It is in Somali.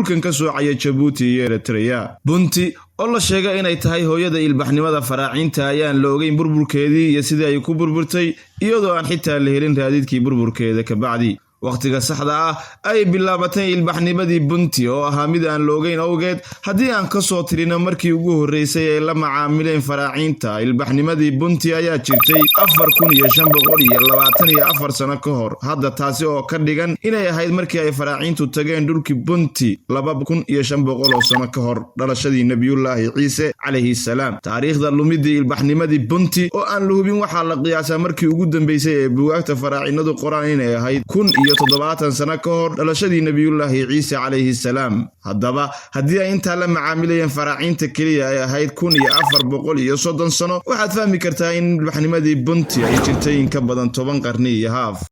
Dhulkan ka soocaya Jabuuti iyo Eritreya. Bunti oo la sheegay inay tahay hooyada ilbaxnimada Faraaciinta ayaan la ogeyn burburkeedii iyo sidii ay ku burburtay, iyadoo aan xitaa la helin raadidkii burburkeeda kabacdi. Wakhtiga saxda ah ay bilaabatay ilbaxnimadii Bunti oo ahaa mid aan la ogeyn awgeed, haddii aan ka soo tirino markii ugu horreysay ay la macaamileen Faraaciinta, ilbaxnimadii Bunti ayaa jirtay 4524 sano ka hor hadda, taasi oo ka dhigan inay ahayd markii ay Faraaciintu tageen dhulkii Bunti 2500 oo sano ka hor dhalashadii Nebiyullaahi Ciise calayhi salaam. Taariikhda lumidii ilbaxnimadii Bunti oo aan la hubin waxaa la qiyaasaa markii ugu dambeysay ee buugaagta Faraacinadu qoraan inay ahayd 1070 sano ka hor dhalashadii Nebiyullaahi Ciise calayhi salaam. Haddaba, haddii ay intaa la macaamilayeen Faraaciinta keliya ay ahayd 1430 sano, waxaad fahmi kartaa in ilbaxnimadii Bunti ay jirtay in ka badan 10 qarni iyo haaf.